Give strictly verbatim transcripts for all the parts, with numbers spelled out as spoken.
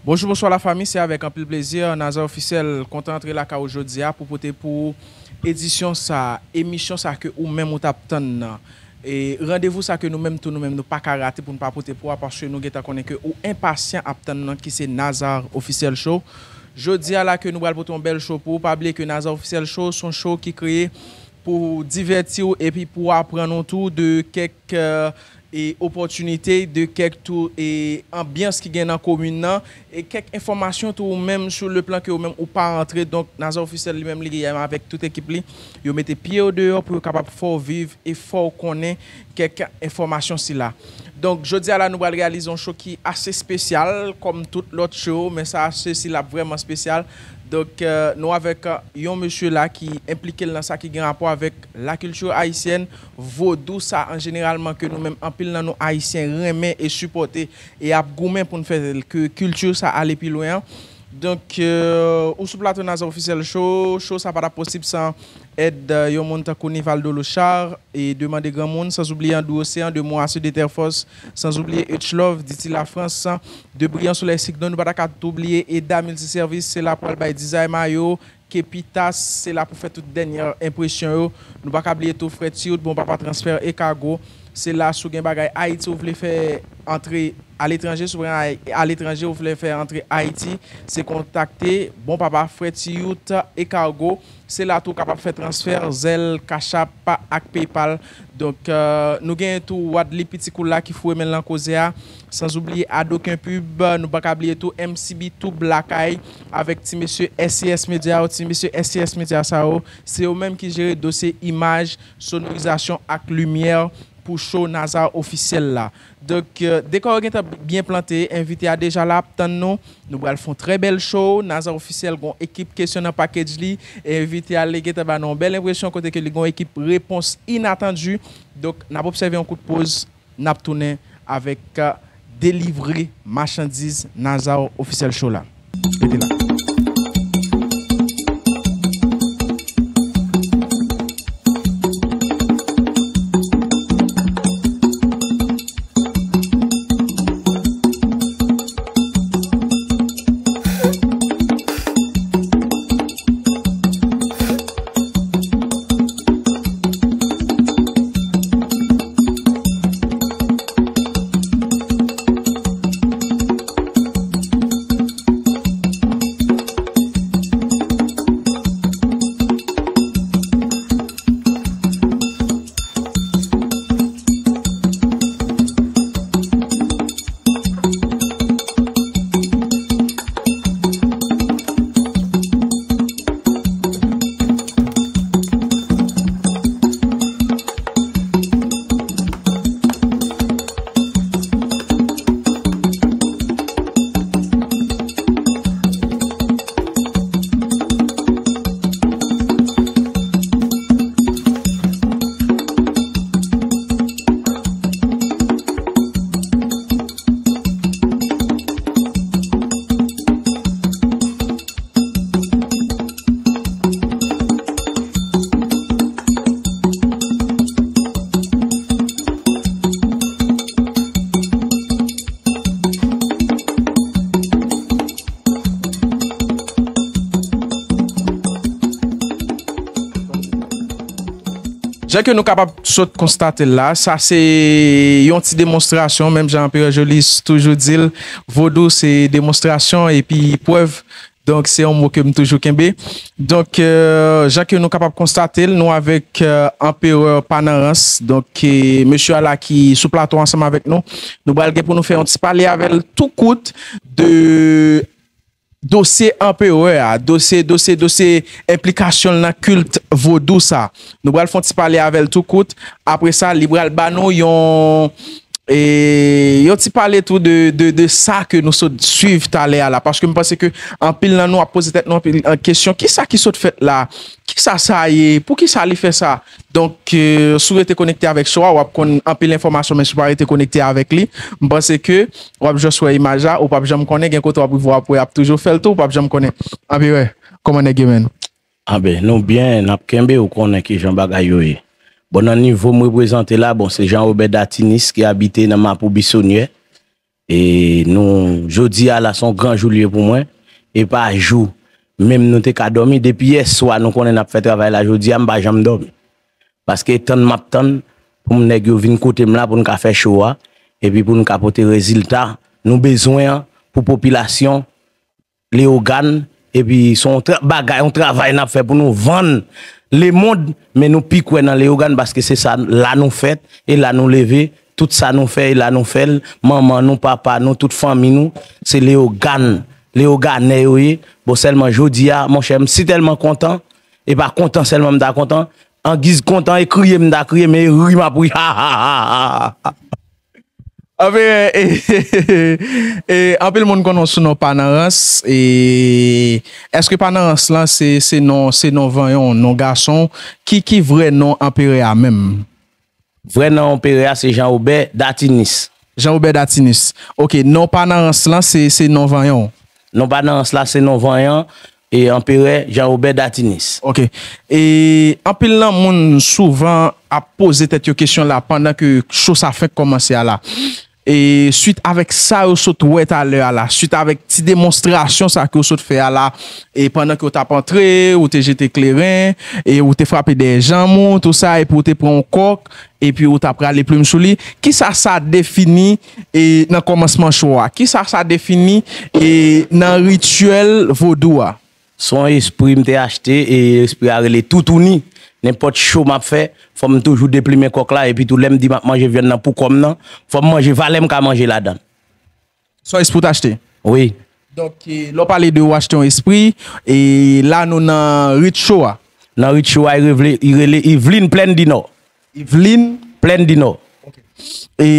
Bonjou, bonswa lafanmi, se avèk anpil plezi Nazar Ofisyèl kontan antre lakay ou jodi a pou pote pou ou edisyon sa, emisyon sa ke ou menm ou t ap tann nan. E randevou sa ke nou menm tou, nou menm nou pa ka rate pou nou pa pote pou ou, paske nou gentan konnen ke ou enpasyan ap tann nan ki se Nazar Ofisyèl Show. Jodi a la ke nou pral pote yon bèl show pou ou, pa bliye ke Nazar Ofisyèl Show se yon show ki kreye pou divèti w epi pou aprann ou tou de kèk, e, opòtinite, de kèk tou, e, anbyans ki gen nan komin nan, e kèk enfòmasyon tou ou menm sou le plan ke ou menm ou pa antre. Donk, Nazar Ofisyèl li menm li menm avèk tout ekip li, yo mete pye yo deyò pou yo kapab fè w viv e fè w konnen kèk enfòmasyon sila. Donk, jodi a la, nou pral reyalize yon show ki ase espesyal, kòm tout lòt show, men sa, sesi la vrèman espesyal. Donk, e, nou avèk, e, yon mesye la ki enplike l nan sa ki gen rapò avèk lakilti ayisyèn, vodou sa an jeneralman ke nou menm anpil nan nou ayisyen renmen e sipòte e ap goumen pou n fè ke kilti sa ale pi lwen an. Donk, e, ou sou plato Nazar Ofisyèl Show, show sa pa t ap posib san èd, e, yon moun tankou Nivaldo Lochard e Demande Granmoun, sans oublier Andrew Océan, De Moa Sud et Terre Force, sans oublier H Love, D T La France, De Brillant Soleil Signo, nou pa ta ka tou bliye Eda Multiservice, se la pou al bay dizay mayo, Kepitas, se la pou fè tout dènyè enpresyon yo. Nou pa ka bliye tou Frè Tiyout, Bon Papa Transfè e Kago. Se la si w gen bagay Ayiti ou vle fè antre aletranje, si w gen aletranje ou vle fè antre Ayiti, se kontakte Bon Papa Frè Tiyout e Kago. Se la tou w kapab fè transfè, Zelle, Cash App ak PayPal. Donk, e, nou genyen tou Wadly Pitikoula ki foure men l nan koze a. Sans oublier Adoken Pub, nou pa ka bliye tou M C B Tube Lakay avèk ti mesye S C S Media yo. Ti mesye S C S Media sa yo, se yo menm ki jere dosye imaj, sonorizasyon ak limyè pou show Nazar Ofisyèl la. Donk, e, dekò yo gentan byen plante, envite a deja la ap tann nou. Nou pral fè yon trè bèl show. Nazar Ofisyèl gon ekip kesyon nan package li. Envite a li gentan ba nou yon bèl enpresyon kote ke li gon ekip repons inatandi. Donk, n ap obsève yon kout poz, n ap tounen avèk, e, delivre machandiz Nazar Ofisyèl Show la. Rete la. Jan ke nou kapab sot konstate l la, sa se yon ti demonstrasyon, menm jan Anperè Jolis toujou di l, vodou se demonstrasyon epi prèv. Donk, se yon mo ke m toujou kenbe. Donk, euh, jan ke nou kapab konstate l, nou avèk, euh, Anperè Panarans. Donk, e, mesye a la ki sou plato ansanm avèk nou. Nou pral gen pou nou fè yon ti pale avè l tou kout de dosye Anperè a, dosye, dosye, dosye enplikasyon l nan kilt vodou sa. Nou pral fè yon ti pale avè l tou kout. Apre sa, li pral ba nou yon, E yon ti pale tou de, de, de sa ke nou sot swiv talè a la, paske m panse ke anpil nan nou ap poze tèt nou anpil, an kesyon, kisa ki sot fèt la? Kisa sa ye? Poukisa li fè sa? Donk, eh, si w rete konekte avèk show a, w ap konn anpil enfòmasyon, men si w pa rete konekte avèk li, m panse ke w ap jis wè imaj la, ou p ap janm konnen, gen kote w ap rive, w ap wè, ap toujou fè l tou, w p ap janm konnen. Anpi wè, kòman nèg yo, menn? Anben, nou byen, n ap kenbe, ou konnen kijan bagay yo ye. Bon, nan nivo m reprezante la, bon, se Jean Robert Datinis ki abite nan Mapou Bisonyè. E nou, jodi a la, se yon gran jou li ye pou mwen. E pa jou, menm nou te ka dòmi. Depi yè swa, nou konnen n ap fè travay la, jodi a, m pa janm dòmi. Paske tann m ap tann pou m nèg yo vin kote m la, pou n ka fè show a, epi pou n ka pote rezilta nou bezwen an pou popilasyon Leyogàn, epi se yon tra-, bagay, yon travay n ap fè pou nou vann lemonn, men nou pi kwè nan Leyogàn paske se sa, la nou fèt e la nou leve. Tout sa nou fè e la nou fè l. Manman nou, papa nou, tout fanmi nou, se Leyogàn. Leyoganè yo ye. Bon, sèlman jodi a, monchè, m si tèlman kontan, e pa kontan sèlman m ta kontan, an giz kontan e kriye m ta kriye, men e ri m ap ri. Ha, ha, ha, ha, ha. Anfen, e, e, anpil moun konnen w sou non Pa Nan Rans. E èske Pa Nan Rans lan se, se non, se non vanyan w, non gason? Ki, ki vrè non anperè a menm? Vrè non anperè a se Jean Robert Datinis. Jean Robert Datinis. Ok, non Pa Nan Rans lan se, se non vanyan w? Non Pa Nan Rans la se non vanyan e anperè Jean Robert Datinis. Ok. E anpil nan moun souvan ap poze tèt yo kesyon la pandan ke show sa fenk kòmanse a la. E swit avèk sa yo sot wè talè a la, swit avèk ti demonstrasyon sa ke w sot fè a la, e pandan ke w t ap antre, ou te jete kleren, e ou te frape dèyè janm ou, tou sa, epi ou te pran yon kòk, epi ou t ap rale plim sou li. Kisa sa defini, e, nan kòmansman show a? Kisa sa defini, e, nan rityèl vodou a? Se yon espri m te achte, e espri a rele Toutouni. Nenpòt show m ap fè, fò m toujou deplimen kòk la, epi tou lè m di m ap manje vyann nan pou kò m nan, fò m manje valè m ka manje ladan l. Se yon espri w t achte? Wi. Donk, e, lè w pale de w achte yon espri, e la nou nan rit show a. Nan rit show a, li revle-, li rele Yveline Plaine du Nord. Yveline Plaine du Nord. Ok. E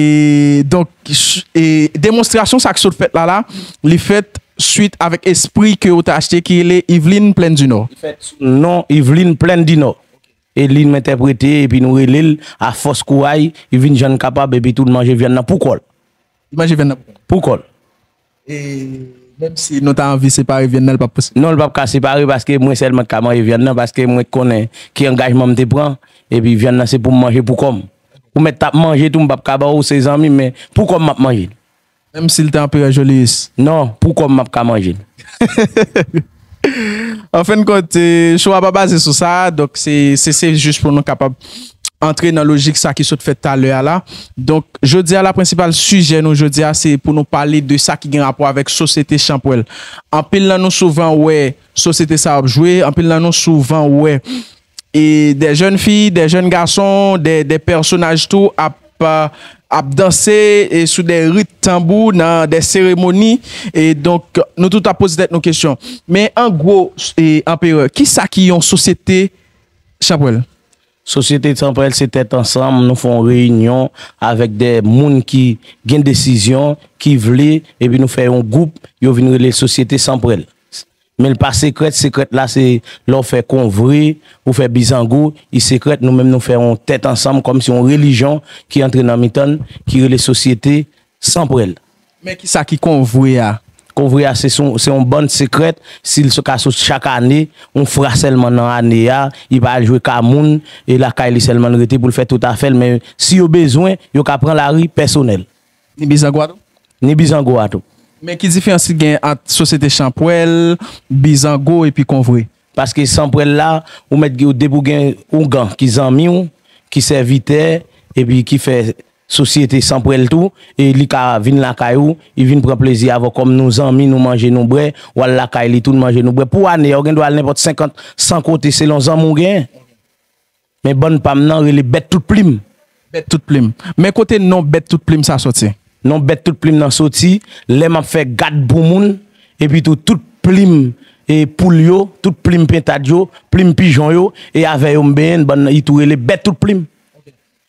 donk, ch-, e demonstrasyon sa k sot fèt la la, li fèt swit avèk espri ke w te achte ki rele Yveline Plaine du Nord. Li fèt sou non Yveline Plaine du Nord. E li m entèprete, epi nou rele l a fòs kouray, li vin jan l kapab, epi tou l manje vyann nan pou kò l. Li manje vyann nan pou kò l. Pou kò l. E menm si nou ta anvi separe vyann nan, li p ap posib. Non, li p ap ka separe paske mwen sèlman k ka manje vyann nan, paske mwen konnen ki angajman m te pran, epi vyann nan se pou m manje pou kò m. Ou mèt t ap manje tou, m p ap ka ba w, ou se zanmi m, men pou kò m m ap manje l. Menm si l te anperè Jolius. Non, pou kò m m ap ka manje l. An fen de kont, e, show a pa baze sou sa, donk se, se, se jis pou nou kapab antre nan lojik sa ki sot fèt talè a la. Donk, jodi a la, prensipal sijè nou jodi a, se pou nou pale de sa ki gen rapò avèk sosyete Chanpwèl. Anpil nan nou souvan wè sosyete sa ap jwe, anpil nan nou souvan wè e des jeunes filles, des jeunes garçons, des, des personnages tou ap, euh, ap danse e sou de rit tanbou nan de seremoni. E donk, nou tout ap poze tèt nou kesyon. Men an gwo, e, anperè, kisa ki yon sosyete Chanpwèl? Sosyete Chanpwèl se tèt ansanm, nou fè yon reyinyon avèk de moun ki gen desizyon, ki vle, epi nou fè yon gwoup, yo vin rele Sosyete Chanpwèl. Men l pa sekrèt, sekrèt la se lè w fè konvre, ou fè bizango, li sekrèt, nou menm nou fè yon tèt ansanm kòmsi yon relijyon ki antre nan mitan n, ki rele Sosyete Chanpwèl. Men kisa ki konvre a? Konvre a se son, se yon bann sekrèt, si l so-, ka sot chak ane, yon fwa sèlman nan ane a, li pa al jwe ka moun, e lakay li sèlman l rete pou l fè tout afè l, men si yo bezwen, yo ka pran lari pèsonèl. Ni bizango a tou? Ni bizango a tou. Men ki diferans ki gen ant sosyete Chanpwèl, bizango epi konvre? Paske Chanpwèl la, ou mèt gen, depi w gen ougan ki zanmi w, ki sèvitè, epi ki fè sosyete Chanpwèl tou, e li ka vin lakay ou, li vin pran plezi avè w kòm nou zanmi, nou manje, nou bwè, w al lakay li tou, nou manje, nou bwè. Pou ane a, ou gen dwa al nenpòt senkant, san kote selon zanmi w genyen. Men bann pa m nan rele Bèt Tout Plim. Bèt Tout Plim. Men kote non Bèt Tout Plim sa soti? Non Bèt Tout Plim nan soti, lè m ap fè gad pou moun, epi tou tout plim, e poul yo, tout plim pentad yo, plim pijon yo, e avè yo m benyen, bann nan, li tou rele Bèt Tout Plim.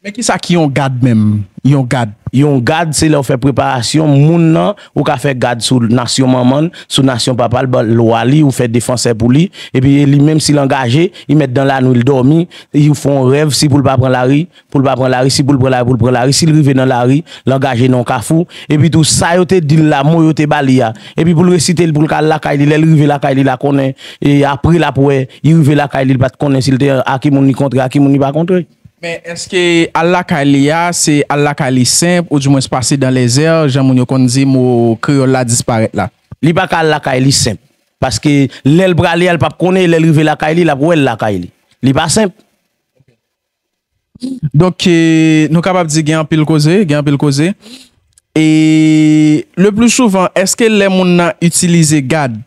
Men kisa ki yon gad menm? Yon gad. Yon gad, se lè w fè preparasyon, moun nan, ou ka fè gad sou nasyon manman l, sou nasyon papa l, ban lwa li, ou fè defansè pou li, epi li menm, si l angaje, li mèt dan lanwi, l dòmi, li fè yon rèv, si pou l pa pran lari, pou l pa pran lari, si pou l pran lari, pou l pran lari, si l rive nan lari, l angaje nan yon kafou, epi tou, sa yo te di l la, mo yo te ba li a, epi pou l resite l, pou l ka al lakay li, lè l rive lakay li la, konnen, e apre l ap wè, li rive lakay li, li pa t konnen si l te a ki moun li kontre, a ki moun li pa kontre. Men èske al lakay li a, se al lakay li senp, oudimwens pase dan lèzè, jan moun yo konn di mo kreyòl la disparèt la? Li pa ka al lakay li senp. Paske lè l prale a, l p ap konnen, lè l rive lakay li, l ap wè l lakay li. Li pa senp. Donk, e, nou kapab di gen anpil koze, gen anpil koze. E le pli souvan, èske lè moun nan itilize gad,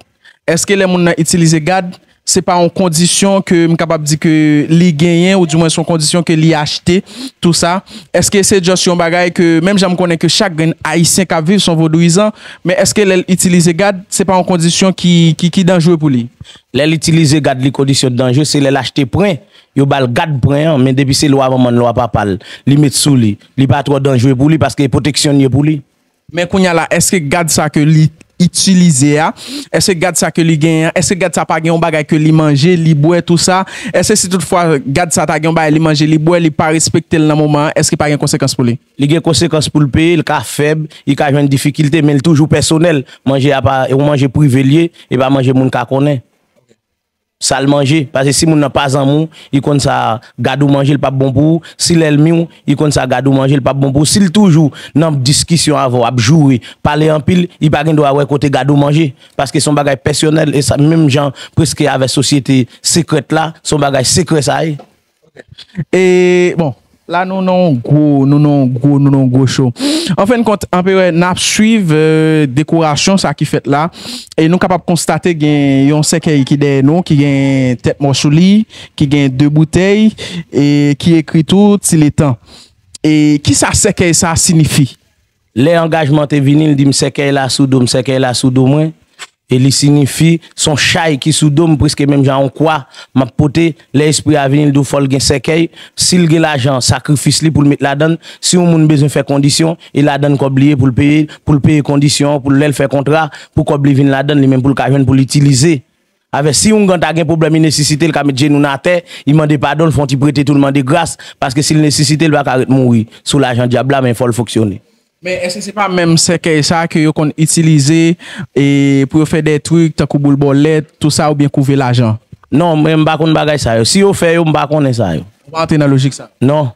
èske lè moun nan itilize gad, se pa yon kondisyon ke m kapab di ke li genyen, oudimwens yon kondisyon ke li achte, tou sa? Èske se just yon bagay ke, menm jan m konnen ke chak grenn Ayisyen k ap viv se yon vodouyizan, men èske lè l itilize gad, se pa yon kondisyon ki, ki, ki danjre pou li? Lè l itilize gad li, kondisyon danjre, se lè l achte pwen, yo ba l gad pwen an, men depi se lwa manman l, lwa papa l, li met sou li, li pa twò danjre pou li, paske pwoteksyon l ye pou li. Men kounye a la, èske gad sa ke li itilize a, èske gad sa ke li genyen an, èske gad sa pa gen yon bagay ke li manje, li bwè, tou sa? Èske si toutfwa gad sa ta gen yon bagay li manje, li bwè, li pa respekte l nan moman an, èske pa gen konsekans pou li? Li gen konsekans pou l peye, li ka fèb, li ka jwenn difikilte, men li toujou pèsonèl. Manje a pa, e yon manje prive l ye, e pa manje moun ka konnen. Sa l manje. Paske si moun nan pa zanmi w, li konn sa gad ou manje, l p ap bon pou ou. Si l ènmi w, li konn sa gad ou manje, l p ap bon pou ou. Si l toujou nan diskisyon avè w, ap joure, pale anpil, li pa gen dwa wè kote gad ou manje. Paske se yon bagay pèsonèl, e sa, menm jan prèske avè sosyete sekrèt la, se yon bagay sekrè sa ye. E, bon, la nou nan yon gwo, nou nan yon gwo, nou nan yon gwo cho. An fen kont, Anperè, n ap swiv, e, dekorasyon sa ki fèt la. E nou kapab konstate gen yon sèkèy ki dèyè nou, ki gen tèt mò sou li, ki gen de boutèy, e ki ekri tou Ti Letan. E kisa sèkèy sa sinifi? Lè angajman te vini, l di m sèkèy la sou do m, sèkèy la sou do mwen. E li sinifi, se yon chay ki sou do m, prèske menm jan yon kwa m ap pote. Lè espri a vini, l di w fò l gen sèkèy. Si l gen lajan, sakrifis li pou l met ladan l. Si yon moun bezwen fè kondisyon, e ladan l kòb li ye pou l peye, pou l peye kondisyon an, pou lè l fè kontra, pou kòb li vin ladan l, li menm pou l ka jwenn pou l itilize. Avè, si oungan ta gen pwoblèm, li nesesite, l ka met jenou l atè, li mande padon, l fè yon ti prete tou, l mande gras, paske si l nesesite, l pa ka ret mouri sou lajan dyab la, men fò l fonksyone. Men èske se pa menm sèkèy sa ke yo konn itilize e pou yo fè de trik tankou boul bòlèt, tou sa, oubyen kouve lajan? Non, men m pa konn bagay sa yo. Si yo fè yo, m pa konnen sa yo. Ou pa antre nan lojik sa? Non.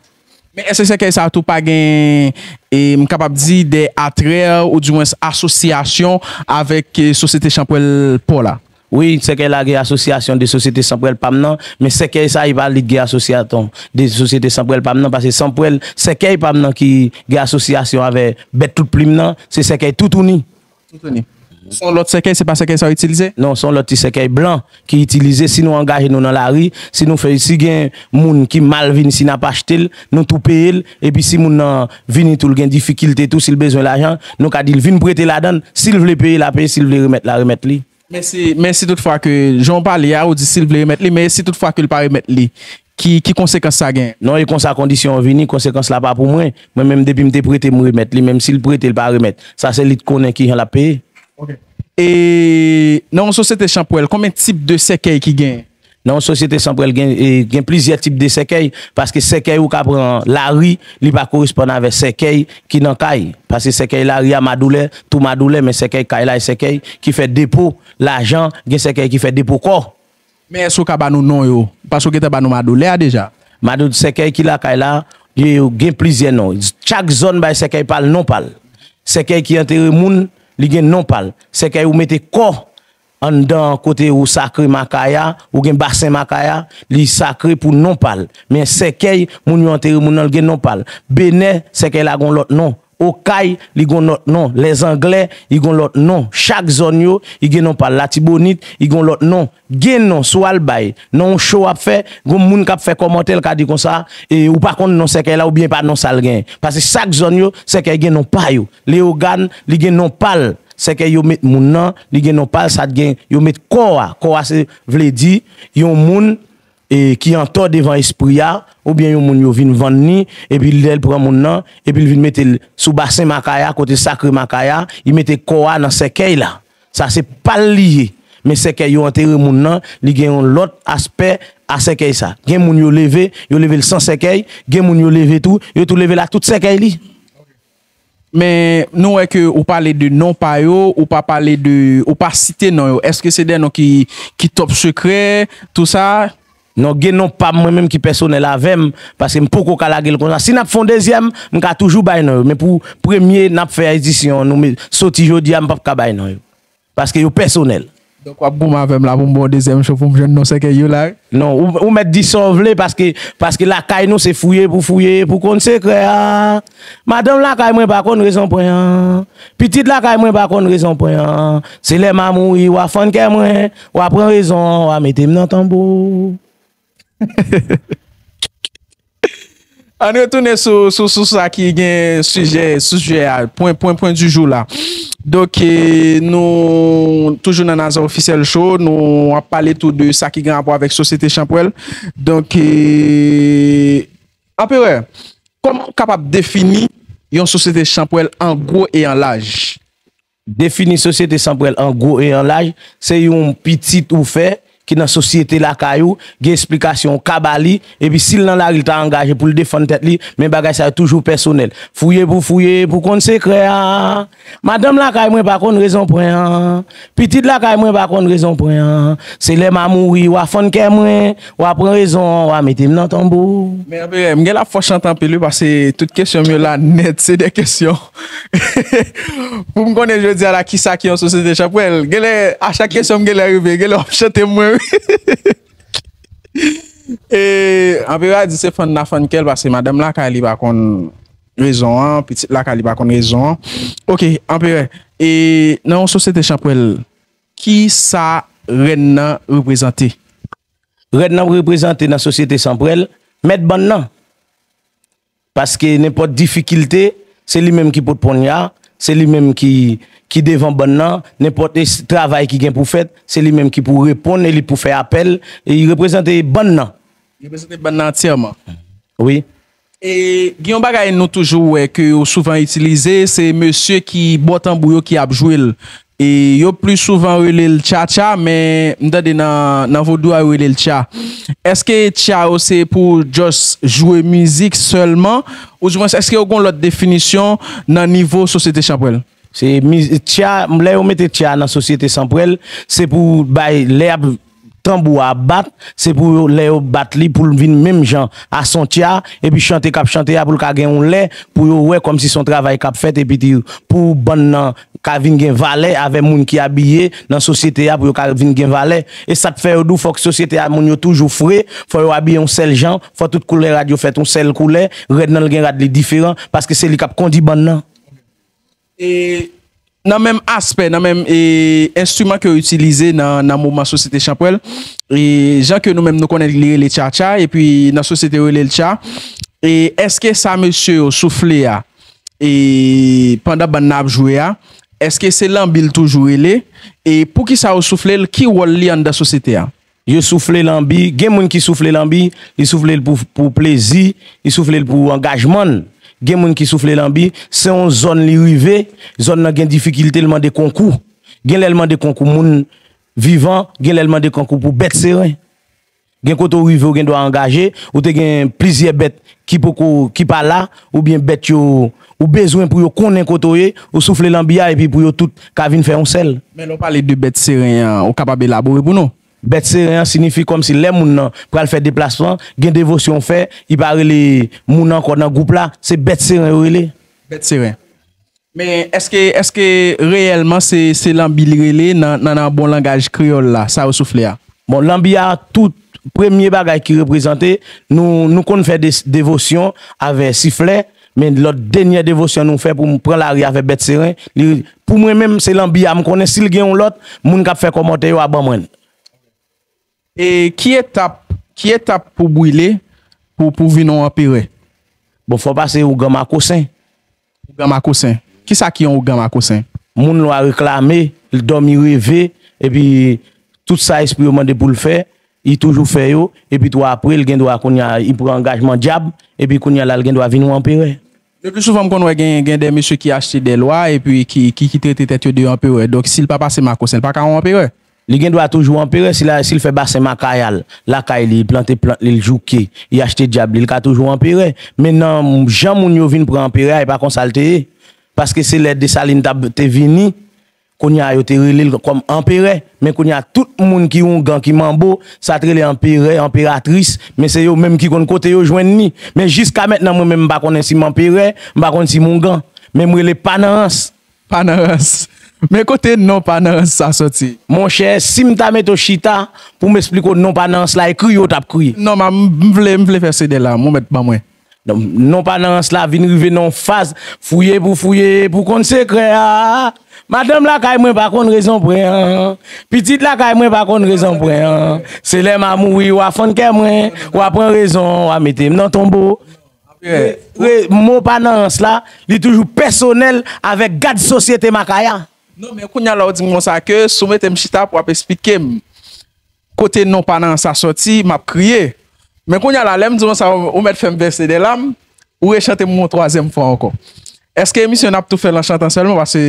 Men èske sèkèy sa tou pa gen, e, m kapab di, de atrè oudimwens asosyasyon avèk, e, sosyete chanpwèl pò la? Wi, sèkèy la gen asosyasyon de sosyete chanpwèl pa m nan, men sèkèy sa, e pa li k gen asosyasyon de sosyete chanpwèl pa m nan, paske chanpwèl, sèkèy pa m nan ki gen asosyasyon avè bèt tout plim nan, se sèkèy toutouni. Toutouni. Se yon lòt sèkèy, se pa sèkèy sa w itilize? Non, se yon lòt ti sèkèy blan ki itilize. Si nou angaje nou nan lari, si nou fè, si gen moun ki mal vin, si n ap achte l, nou tou peye l, epi si moun nan vini tou, l gen difikilte tou, si l bezwen lajan, nou ka di l vin prete ladan l, si l vle peye, l a peye, si l vle remèt, l a remèt li. Men si, men si toutfwa ke, jan w pale a, ou di si l vle remèt li, men si toutfwa ke l pa remèt li, ki, ki konsekans sa gen? Non, e konsa kondisyon an vini, konsekans la pa pou mwen. Mwen menm, depi m te prete, m remèt li, menm si l prete, l pa remèt. Sa se li k konnen kijan l ap peye. Ok. E nan yon sosyete chanpwèl, konbyen tip de sèkèy ki gen? Nan yon sosyete chanpwèl, gen, e, gen plizyè tip de sèkèy, paske sèkèy ou ka pran lari, li pa koresponn avè sèkèy ki nan kay. Paske sèkèy lari a madoulè, tou madoulè, men sèkèy kay la, e sèkèy ki fè depo lajan, gen sèkèy ki fè depo kò. Men èske w ka ba nou non yo? Paske w gentan ba nou madoulè a deja. Madoulè, sèkèy ki lakay la, yo gen plizyè non. Chak zòn bay sèkèy pa l, non pa l. Sèkèy ki antere moun, li gen non pa l. Sèkèy ou mete kò anndan kote ou sakre makay a, ou gen basen makay a, li sakre pou non pa l. Men sèkèy moun yo antere moun nan, l gen non pa l. Benè, sèkèy la gon lòt non. Okay, li gon lòt non. Lèzanglè, li gon lòt non. Chak zòn yo, li gen non pa l. Latibonit, li gon lòt non. Gen non, si w al bay non yon cho w ap fè, gon moun k ap fè kòmantè, l ka di konsa, e, ou pa konn non sèkèy la, oubyen pa non sa l genyen. Paske chak zòn yo, sèkèy gen non pa yo. Leyogàn, li gen non pa l. Sèkèy yo met moun nan, li gen non pa l, sa t gen, yo met kò a. Kò a, se vle di, yon moun, e ki antò devan espri a, oubyen yon moun yo vin vann li, epi lè l pran moun nan, epi l vin mete l sou basen Makaya, kote sakre Makaya, li mete kò a nan sèkèy la. Sa se pa l li ye. Men sèkèy yo antere moun nan, li gen yon lòt aspè a sèkèy sa. Gen moun yo leve, yo leve l san sèkèy, gen moun yo leve tou, yo tou leve l ak tout sèkèy li. Men nou wè ke ou pale de non pa yo, ou pa pale de, ou pa site non yo. Èske se de non ki, ki top sekrè, tou sa? Non, gen non pa m mwen menm ki pèsonèl avè m, paske m poko ka lage l konsa. Si n ap fè yon dezyèm, m ka toujou bay non yo. Men pou premye n ap fè edisyon, nou soti jodi a, m p ap ka bay non yo. Paske yo pèsonèl. Donk w ap goumen avè m la pou m ba w dezyèm cho pou m jwenn non sèkèy yo la wi. Non, ou, ou mèt di sa w vle paske, paske lakay nou se fouye pou fouye pou konn sekrè a. Madanm lakay mwen pa konn rezon pwen an. Pitit lakay mwen pa konn rezon pwen an. Se lè m a mouri w a fann kè mwen, w a pran rezon an, w a mete m nan tonbo. Ann retounen sou, sou, sou sa ki gen sijè, sijè a, pwen, pwen, pwen di jou la. Donk, e, nou toujou nan Naza Officiel Show, nou ap pale tou de sa ki gen rapò avèk Sosyete Chanpwèl. Donk, e, Anperè, kòman w kapab defini yon sosyete chanpwèl an gwo e an laj? Defini sosyete chanpwèl an gwo e an laj, se yon pitit ou fè ki nan sosyete lakay ou, gen esplikasyon ou ka ba li, epi si l nan lari l ta angaje pou l defann tèt li, men bagay sa yo toujou pèsonèl. Fouye pou fouye pou konn sekrè a. Madanm lakay mwen pa konn rezon pwen an. Pitit lakay mwen pa konn rezon pwen an. Se lè m a mouri w a fann kè mwen, w a pran rezon an, w a mete m nan tonbo. Men anperè, m gen la fò chante anpil wi, paske tout kesyon m yo la nèt se de kesyon. Pou m konnen jodi a la kisa ki yon sosyete chanpwèl. Genlè, a chak kesyon m genlè rive, genlè w ap chante mwen wi. E, Anperè a di se fann n a fann kè l, paske madanm lakay li pa konn rezon an, pitit lakay li pa konn rezon an. Ok, Anperè, e nan yon sosyete chanpwèl, kisa rèn nan reprezante? Rèn nan reprezante nan sosyete chanpwèl, mèt bann nan. Paske nenpòt difikilte, se li menm ki pot pon ya, se li menm ki, ki devan bann nan, nenpòt travay ki gen pou fèt, se li menm ki pou reponn e li pou fè apèl, e li reprezante bann nan. Li reprezante bann nan antyèman. Wi. E gen yon bagay nou toujou wè ke yo souvan itilize, se mesye ki bò tanbou yo ki ap jwe l. E yo pli souvan rele l tchatcha, men m tande nan, nan vodou a yo rele l tcha. Èske tcha yo se pou just jwe mizik sèlman? Oudimwens, èske yo gen yon lòt definisyon nan nivo sosyete chanpwèl? Se tcha, lè yo mete tcha nan sosyete chanpwèl, se pou bay, lè y ap tanbou a ap bat, se pou lè yo bat li pou l vin menm jan a son tcha, epi chante k ap chante a pou l ka gen yon lè pou yo wè kòmsi son travay k ap fèt epi pou bann nan ka vin gen valè avè moun ki abiye nan sosyete a pou yo ka vin gen valè. E sa k fè yo di w fòk sosyete a moun yo toujou fre, fò yo abiye yon sèl jan, fò tout koulè rad yo fèt yon sèl koulè, rèd nan l gen rad li diferan paske se li k ap kondi bann nan. E nan menm aspè, nan menm e, enstriman ke yo itilize nan, nan moman sosyete chanpwèl, e jan ke nou menm nou konnen li rele tchatcha, epi nan sosyete yo rele l tcha, e èske sa mesye yo soufle a, e pandan bann nan ap jwe a, èske se lanbi l toujou rele? E poukisa yo soufle l? Ki wòl li anndan sosyete a? Yo soufle lanbi, gen moun ki soufle lanbi, li soufle l pou, pou plezi, li soufle l pou angajman l. Gen moun ki soufle lanbi, se yon zòn li rive, zòn nan gen difikilte, l mande konkou. Gen lè l mande konkou moun vivan, gen lè l mande konkou pou bèt seren. Gen kote w rive, w gen dwa angaje, ou te gen plizyè bèt ki poko, ki pa la, oubyen bèt yo, ou bezwen pou yo konnen kote w ye, ou soufle lanbi a epi pou yo tout ka vin fè yon sèl. Men lè w pale de bèt seren an, ou kapab elabore pou nou? Bèt seren an siyifi kòmsi lè moun nan pral fè deplasman, gen devosyon w fè, li pa rele moun ankò nan gwoup la, se bèt seren yo rele. Bèt seren. Men èske, èske reyèlman se, se lanbi li rele nan, nan, nan bon langaj kreyòl la, sa yo soufle a? Bon, lanbi a, tout premye bagay ki reprezante, nou, nou konn fè de, devosyon avè siflè, men lòt dènyè devosyon nou fè pou m pran lari avè bèt seren, li, pou mwen menm, se lanbi a m konnen si l gen yon lòt, moun k ap fè kòmantè yo a ban mwen l. E ki etap, ki etap pou brile pou, pou vin yon anperè? Bon, fò pase ougan makosen. Ougan makosen. Kisa ki yon ougan makosen? Moun lwa reklame, l dòmi reve, epi tout sa espri yo mande pou l fè, Li toujou fè yo, epi tou apre, l gen dwa kounye a, li pran angajman dyab, epi kounye a la, l gen dwa vin yon anperè. Le pli souvan, m konn wè gen, gen de mesye ki achte de lwa, epi ki, ki, ki trete tèt yo de anperè. Donk, si l pa pase makosen, l pa ka yon anperè. Li gen dwa toujou anperè, si la, si l fè basen makayal, lakay li, li plante plant li, l jouke, li achte dyab li, l ka toujou anperè. Men nan jan moun yo vin pran anperè a, e pa konsa l te ye. Paske se lè Desalin t ap, te vini, kounye a, yo te rele l kòm anperè, men kounye a, tout moun ki oungan, ki manbo, sa t rele anperè, anperatris, men se yo menm ki konn kote yo jwenn li. Men jiska mentnan, mwen menm, m pa konnen si m anperè, m pa konn si m oungan, men m rele pa nan rans. Pa nan rans. Men kote non pa nan rans sa soti? Monchè, si m ta mete w chita pou m esplike w non pa nan rans la, e kriye w t ap kriye. Non, m, m vle, m vle fè se de la, mwen mèt ban mwen. Non, non pa nan rans la vin rive nan yon faz, fouye pou fouye pou konn sekrè a. Madanm lakay mwen pa konn rezon pran an. Pitit lakay mwen pa konn rezon pran an. Se lè m a mouri, w a fann kè mwen, w a pran rezon, w a mete m nan tonbo. Re, re, mo pa nan rans la, li toujou pèsonèl avèk gad sosyete makaya. Non, men kounye a la, w di m konsa ke si w mete m chita pou w ap esplike m kote non pa nan sa soti, m ap kriye. Men kounye a la, lè m di w sa, ou, ou mèt fè m vèse de lam, ou rechante m yon twazyèm fwa ankò. Èske emisyon n ap tou fè l an chantan sèlman? Paske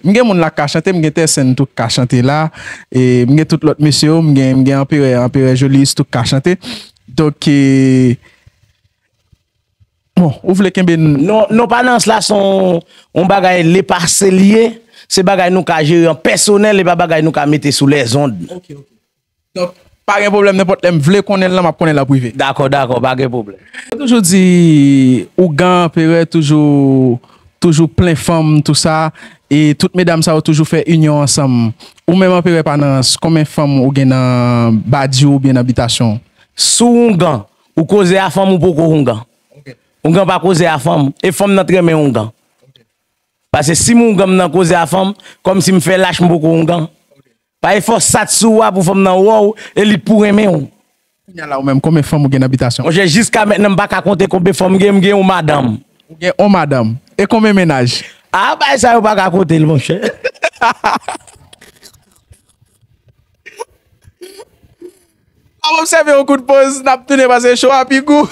m gen moun la k ka chante, m gen Tèsèn tou k ka chante la, e m gen tout lòt mesye yo, m gen, m gen Anperè, Anperè Jolis tou k ka chante. Donk, e, bon, ou vle kenbe n. Non, non pa nan rans la, se yon, yon bagay lepase li ye, se bagay nou ka jere an pèsonèl, e pa bagay nou ka mete sou lèzond. Ok, ok. Donk, pa gen pwoblèm, nenpòt lè m vle konnen l lan, m ap konnen l an prive. Dakò, dakò, pa gen pwoblèm. Yo toujou di oungan, anperè, toujou, toujou plen fanm, tou sa, e tout medam sa yo toujou fè inyon ansanm. Ou menm, anperè pa nan rans, konbyen fanm ou gen nan badi w oubyen nan bitasyon w? Si w oungan, ou koze a fanm, ou poko oungan. Ok. Oungan pa koze a fanm, e fanm nan t renmen oungan. Ok. Paske si m oungan m nan koze a fanm, kòmsi m fè lach, m poko oungan. Ok. Pa e fò sat sou ou a pou fanm nan wè w, e li t pou renmen w. Kounye a la, ou menm, konbyen fanm ou gen nan bitasyon? Monchè, jiska mentnan, m pa ka konte konbyen fanm m gen, m gen yon madanm. Ou gen yon madanm. E konbyen mennaj? A, bagay sa yo pa ka konte l, monchè. N ap obsève yon kout poz, n ap tounen pase cho a pi gou. Ou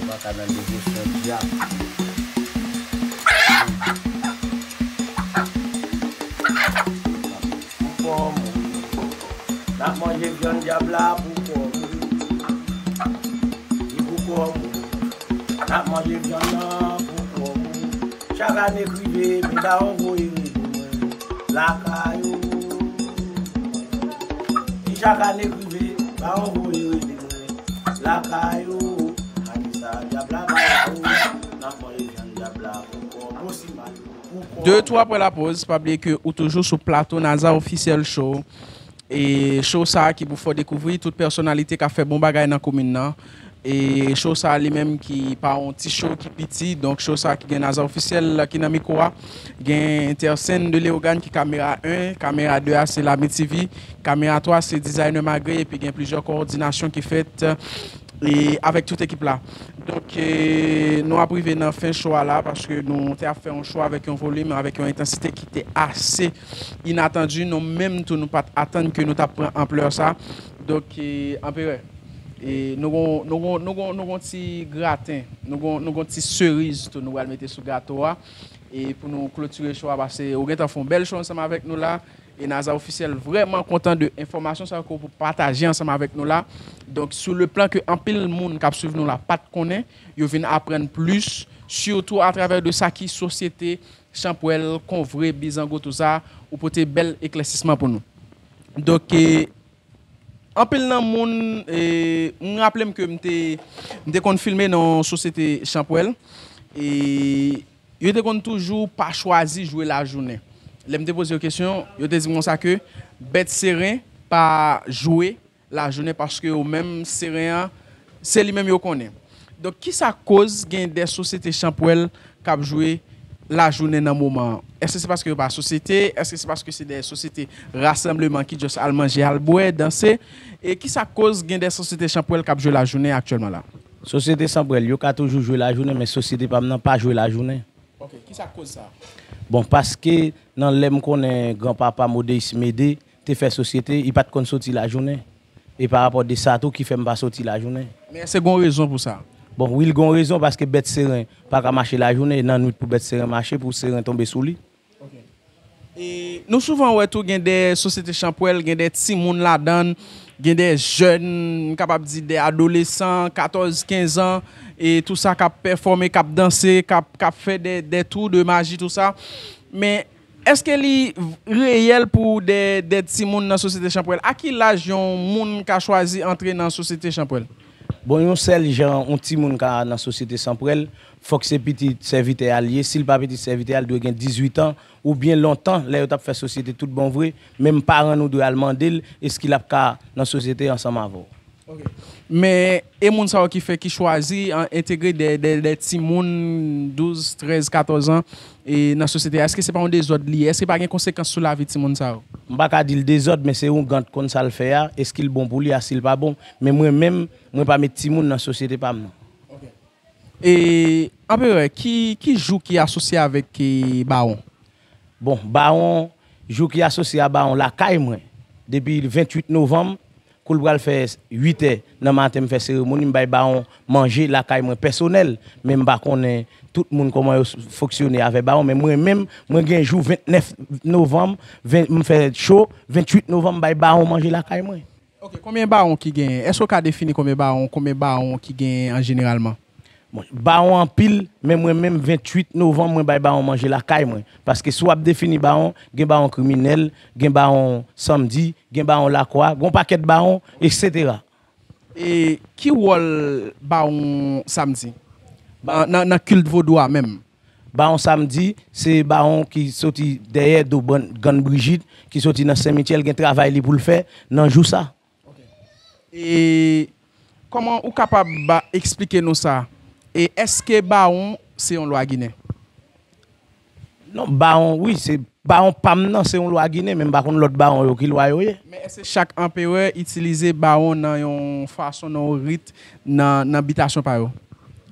pa ka nan devosyon dyab. Pou kò w mouri. N ap manje vyann dyab la pou kò w mouri. Li pou kò w mouri. N ap manje vyann nan pou kò w mouri. Chak ane k rive, men dawon voye rele mwen lakay ou. Li chak ane k rive, dawon voye rele mwen lakay ou. Ane sa, dyab la bay ou. N ap manje vyann dyab la pou kò w mouri. Osi mal. De tou apre lapoz, pa bliye ke ou toujou sou plato Naza Officiel Show. E show sa a ki pou fè w dekouvri tout pèsonalite k ap fè bon bagay nan komin nan. E show sa a li menm ki pa yon ti show ki piti. Donk show sa a ki gen Naza Officiel ki nan mikwo a. Gen Tersen de Leogane ki kamera en, kamera de a se Lami T V, kamera twa se Designer Magre, epi gen plizyè kowòdinasyon ki fèt e avèk tout ekip la. Donk, e, nou ap rive nan fen show a la, paske nou te ap fè yon show avèk yon volim, avèk yon entansite ki te ase inatandi. Nou menm tou, nou pa t atann ke nou t ap pran anplè sa. Donk, e, Anperè, e, nou gon, nou gon, nou gon, nou gon ti graten, nou gon, nou gon ti seriz tou, nou pral mete sou gato a. E pou nou klotire show a, paske ou gentan fè yon bèl show ansanm avèk nou la. E Naza Officiel vrèman kontan de enfòmasyon sa yo ke w pataje ansanm avèk nou la. Donk, sou le plan ke anpil moun k ap swiv nou la pa t konnen, yo vin aprann plis, sitou atravè de sa ki sosyete Chanpwèl, Konvre, Bizango, tou sa, ou pote bèl eklèsisman pou nou. Donk, e, anpil nan moun, e, m raple m ke m te, m te konn filme nan yon sosyete Chanpwèl, e, yo te konn toujou pa chwazi jwe lajounen. Lè m te poze yo kesyon, yo te di m konsa ke bèt Seren pa jwe lajounen paske yo menm Seren an, se li menm yo konnen. Donk, kisa k koz gen de sosyete Chanpwèl k ap jwe lajounen nan moman an? Èske se paske yo pa sosyete? Èske se paske se de sosyete rasanbleman ki just al manje, al bwè, danse? E kisa k koz gen de sosyete Chanpwèl k ap jwe lajounen aktyèlman la? Sosyete Sanpwèl, yo ka toujou jwe lajounen, men sosyete pa m nan pa jwe lajounen. Ok, kisa k koz sa? Bon, paske nan lè m konnen granpapa m Odeis Mede te fè sosyete, li pa t konn soti lajounen. E pa rapò de sa tou ki fè m pa soti lajounen. Men èske gon rezon pou sa? Bon, wi, l gon rezon, paske bèt seren pa ka mache lajounen, e nan nwit pou bèt seren mache, pou seren tonbe sou li. Ok. E nou souvan wè tou gen de sosyete Chanpwèl, gen de timoun ladan l, gen de jèn, m kapab di de adolesan, katòz, kenz an, e tou sa k ap pèfòme, k ap danse, k ap, k ap fè de, de tou, de maji, tou sa. Men èske li reyèl pou de, de timoun nan sosyete Chanpwèl? A ki laj yon moun ka chwazi antre nan sosyete Chanpwèl? Bon, yon sèl jan yon timoun ka nan sosyete Sanpwèl, fòk se pitit sèvitè a l ye. Si l pa pitit sèvitè a, l dwe gen dizuit an, oubyen lontan, lè yo t ap fè sosyete tout bon vre, menm paran nou dwe al mande l, èske l ap ka nan sosyete ansanm avè w. Ok. Men, e moun sa yo ki fè, ki chwazi an, entegre de, de, de timoun douz, trèz, katòz an, e nan sosyete a, èske se pa yon dezòd li ye? Èske pa gen konsekans sou lavi timoun sa yo? M pa ka di l dezòd, men se yon gran t konn sa l fè a, èske l bon pou li, èske l pa bon. Men mwen menm, mwen pa met timoun nan sosyete pa m nan. Ok. E, Anperè, ki, ki jou ki asosye avèk, e, Bawon? Bon, Bawon, jou ki asosye a Bawon lakay mwen, depi venntuit novanm, kou l pral fè uit è nan maten, m fè seremoni, m bay Bawon manje lakay mwen pèsonèl, men m pa konnen tout moun kòman yo fonksyone avè Bawon, men mwen menm, mwen gen jou vennèf novanm, ven, m fè cho, venntuit novanm, m bay Bawon manje lakay mwen. Ok, konbyen Bawon ki genyen? Èske w ka defini konbyen Bawon, konbyen Bawon ki genyen an jeneralman? Bon, Bawon anpil, men mwen menm, venntuit novanm, mwen bay Bawon manje lakay mwen. Paske si w ap defini Bawon, gen Bawon kriminèl, gen Bawon samdi, gen Bawon lakwa, gen yon pakèt Bawon, etsetera. E ki wòl Bawon samdi? Ba-, nan, nan kilt vodou a menm? Bawon samdi, se Bawon ki soti dèyè do bann, Grann Brijit, ki soti nan Senmityè, l gen travay li pou l fè nan jou sa. Ok. E kòman ou kapab ba, eksplike nou sa? E èske Bawon se yon lwa ginen? Non, Bawon, wi, se Bawon pa m nan, se yon lwa ginen, men m pa konn lòt Bawon yo ki lwa yo ye. Men èske chak anperè itilize Bawon nan yon fason, nan yon rit, nan, nan bitasyon pa yo?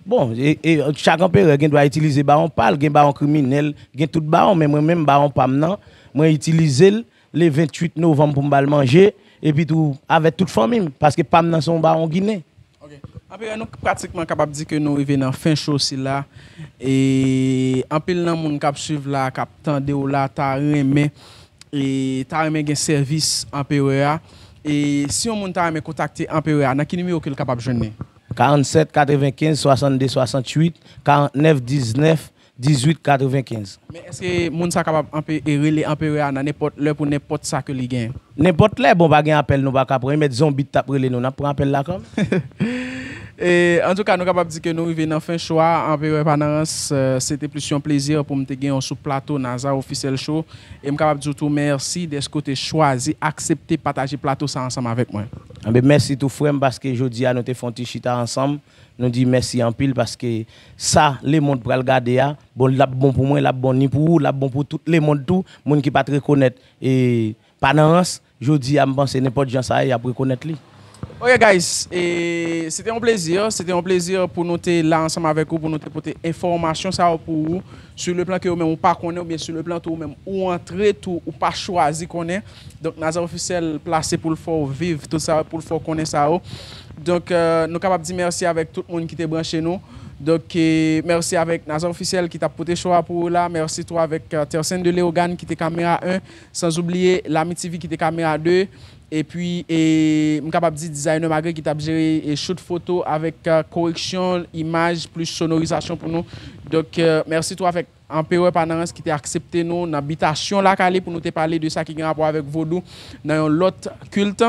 Bon, e, e, chak anperè gen dwa itilize Bawon pa l, gen Bawon kriminèl, gen tout Bawon, men mwen menm, Bawon pa m nan, mwen itilize l le venntuit novanm pou m ba l manje, epi tou avèk tout fanmi m, paske pa m nan se yon Bawon ginen. Ok. Anperè, nou pratikman kapab di ke nou rive nan fen cho sila. E anpil nan moun k ap swiv la, k ap tande w la, ta renmen, e ta renmen gen sèvis Anperè a. E si yon moun ta renmen kontakte Anperè a, nan ki nimewo ke l kapab jwenn li? Karannsèt katrevenkenz swasannde swasanntuit, karantnèf diznèf, dizuit katrevenkenz. Men èske moun sa kapab anpe, e rele Anperè a nan nenpòt lè pou nenpòt sa ke li genyen? Nenpòt lè, bon, pa gen apèl nou pa ka pran, mèt Zonbi t ap rele nou, n ap pran apèl la kanmenm. E, antouka, nou kapab di ke nou rive nan fen cho a, Anperè pa nan rans, e, se te plis yon plezi pou m te gen w sou plato Nazar Officiel Show, e m kapab di w tou mèsi dèske w te chwazi aksepte pataje plato sa ansanm avèk mwen. Anben, mèsi tou, frè m, paske jodi a nou te fè yon ti chita ansanm, nou di mèsi anpil, paske sa lemonn pral gade a, bon, l ap bon pou mwen, l ap bon ni pou ou, l ap bon pou tout lemonn tou, moun ki pa t rekonèt, e, pa nan rans, jodi a, m panse nenpòt jan sa ye, y ap rekonèt li. Ok, guys, e, se te yon plezi, se te yon plezi pou nou te la ansanm avèk ou, pou nou te pote enfòmasyon sa yo pou ou, sou le plan ke ou menm ou pa konnen, oubyen sou le plan tou ou menm ou antre tou, ou pa chwazi konnen. Donk, Nazar Officiel plase pou l fè w viv tout sa, pou l fè w konnen sa yo. Donk, e, nou kapab di mèsi avèk tout moun ki te branche nou. Donk, e, mèsi avèk Nazar Officiel ki t ap pote cho a pou ou la. Mèsi tou avèk, e, Tersen de Leogane ki te kamera en. Sanzoubliye Lami T V ki te kamera de. Epi, e, m kapab di dizayner Magre ki t ap jere, e, shoot foto avèk, e, koreksyon, imaj, plis sonorizasyon pou nou. Donk, e, mèsi tou avèk Anperè pa nan rans ki te aksepte nou nan bitasyon lakay li pou nou te pale de sa ki gen rapò avèk vodou nan yon lòt kilt.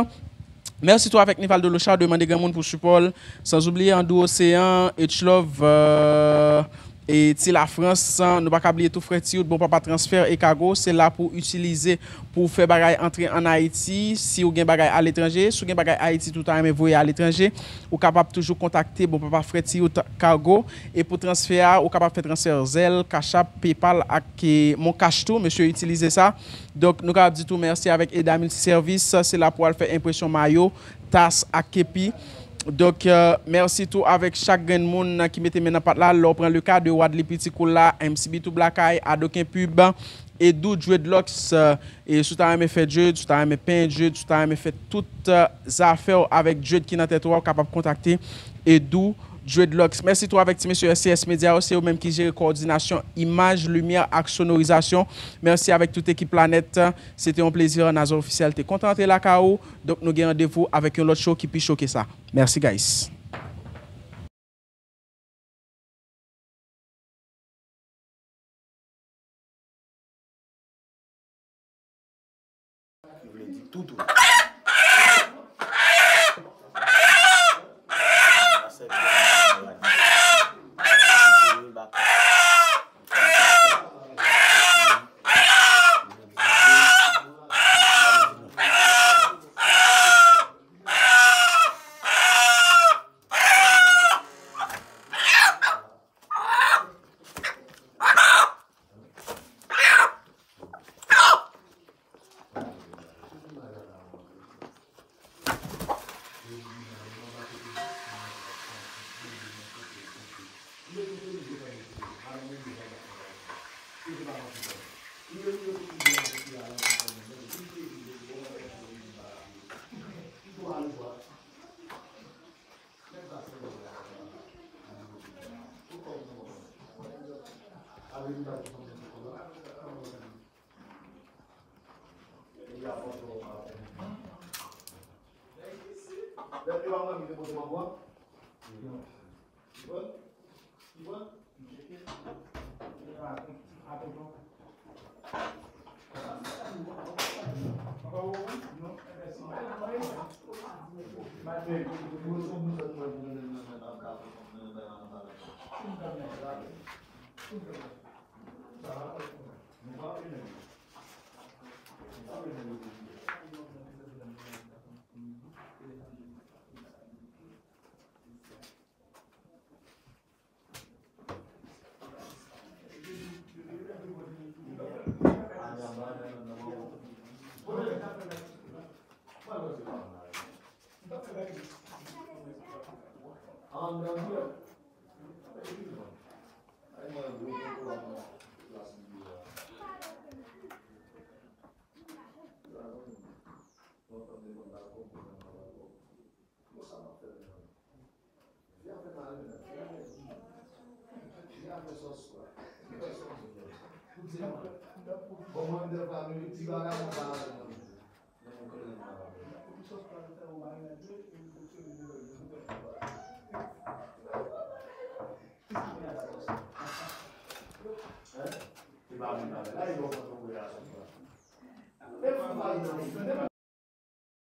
Mèsi tou avèk Nivaldo Lochard, mande granmoun pou sipò l. Sanzoubliye Andrew Ocean, H Love, e, e Ti Lafrans. Nou pa ka bliye tou frè Tiyout, bon papa transfè e kago. Se la pou itilize pou w fè bagay antre ann Ayiti. Si w gen bagay aletranje, si w gen bagay Ayiti tou ta renmen voye aletranje, ou kapab toujou kontakte bon papa frè Tiyout Kago. E pou transfè a, ou kapab fè transfè Zelle, Cash App, PayPal ak, e, Mon Cash tou. Mesye itilize sa. Donk, nou kapab di tou mèsi avèk Eda Multiservis. Se la pou al fè enpresyon mayo, tas ak kepi. Donk, euh, mèsi tou avèk chak grenn moun ki mete men nan pat la. Lè w pran le ka de Wadly Pitikoul la, M C B Tou Blakay, Adoken Pub, Edou Dreadlocks, euh, e si w ta renmen fè dread, si w ta renmen penyen dread, si w ta renmen fè tout, euh, zafè w avèk dread ki nan tèt ou a, w kapab kontakte Edou Dreadlocks. Mèsi tou avèk ti mesye S C S Media yo, se yo menm ki jere kowòdinasyon, imaj, limyè ak sonorizasyon. Mèsi avèk tout ekip la nèt. Se te yon plezi, Nazon Ofisyèl te kontan antre lakay ou. Donk, nou gen randevou avèk yon lòt show ki pi cho ke sa. Mèsi, guys. Ki vle di toutou.